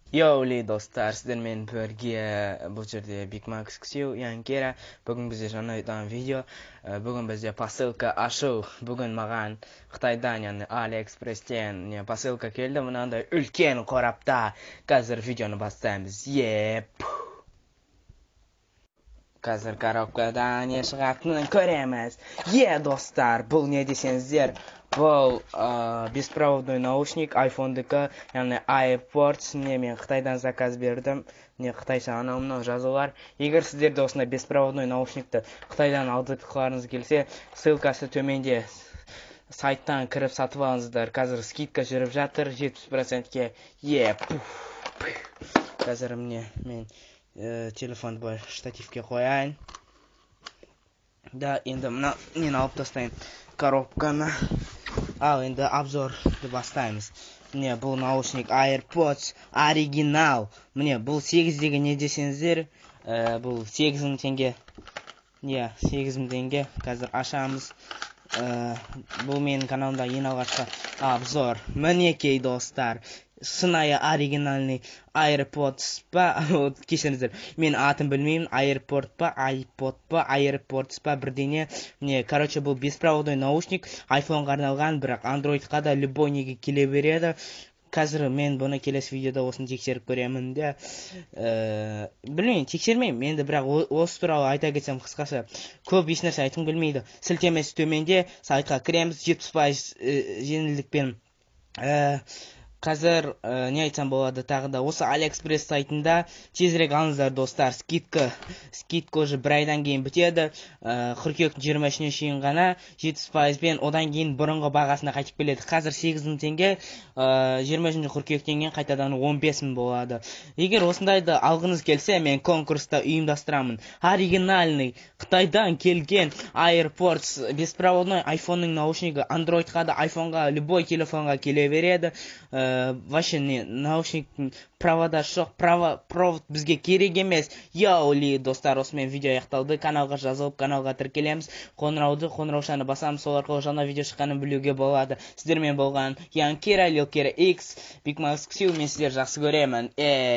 Йоу, достар, сіздермен бірге бұл жерде Big Max Ксю, Янкера. Бүгін бізде жаңадан видео. Бүгін бізде посылка ашу. Бүгін маған Қытайдан, яғни Алиэкспресстен не посылка келді, мынандай үлкен қорапта. Қазір видеоны бастаймыз. Еп. Қазір коробкада не шығатынын көреміз. Е, достар, бұл не десеңіздер, бұл беспроводной наушник айфондікі, яғни AirPods. Не, мен Қытайдан заказ бердім. Не, қытайша анау мынау жазулар. Егер сіздер де осындай беспроводной наушникті Қытайдан алдыртқыларыңыз келсе, ссылкасы төменде, сайттан кіріп сатып алыңыздар. Қазір скидка жүріп жатыр 70%-ке. Е, пуф. Қазір міне мен телефонды былай штативке қояйын. Да, енді мына нені алып тастайын, коробканы. Ал енді обзорды бастаймыз. Міне, бұл наушник AirPods оригинал. Міне, бұл 8 деген не десеңіздер, бұл 8000 теңге. Иә, 8000 теңге. Қазір ашамыз. Бұл менің каналымда ең алғашқы обзор. Мінекей, достар, шынайы оригинальный AirPods па, кешіріңіздер, мен атын білмеймін, AirPort па, iPod па, AirPods па, бірдеңе. Міне, короче, бұл беспроводной наушник, айфонға арналған, бірақ андроидқа да, любой неге келе береді. Қазір мен бұны келесі видеода осыны тексеріп көремін де, білмеймін, тексермеймін енді, бірақ осы туралы айта кетсем, қысқаша, көп ешнәрсе айтқым келмейді. Сілтемесі төменде, сайтқа кіреміз, 70% жеңілдікпен. Қазір не айтсам болады тағы да? Осы Алиэкспресс сайтында тезірек алыңыздар, достар, скидка уже бір айдан кейін бітеді, қыркүйектің 23-іне шейін ғана 70%-бен, одан кейін бұрынғы бағасына қайтып келеді. Қазір 8000 теңге, 23 қыркүйектен кейін қайтадан 15 000 болады. Егер осындайды алғыңыз келсе, мен конкурста ұйымдастырамын. Оригинальный Қытайдан келген AirPods беспроводной айфонның наушнигі, андроидқа да, айфонға, любой телефонға келе береді. Вообще не наушниктің проводасы жоқ, провод бізге керек емес. Йоу, достар, осымен видео аяқталды. Каналға жазылып, каналға тіркелеміз, қоңырауды, қоңыраушаны басамыз, сол арқылы жаңа видео шыққанын білуге болады. Сіздермен болған Ян Кира, Лил Кира X, Биг Макс Ксю. Мен сіздерді жақсы көремін, ей.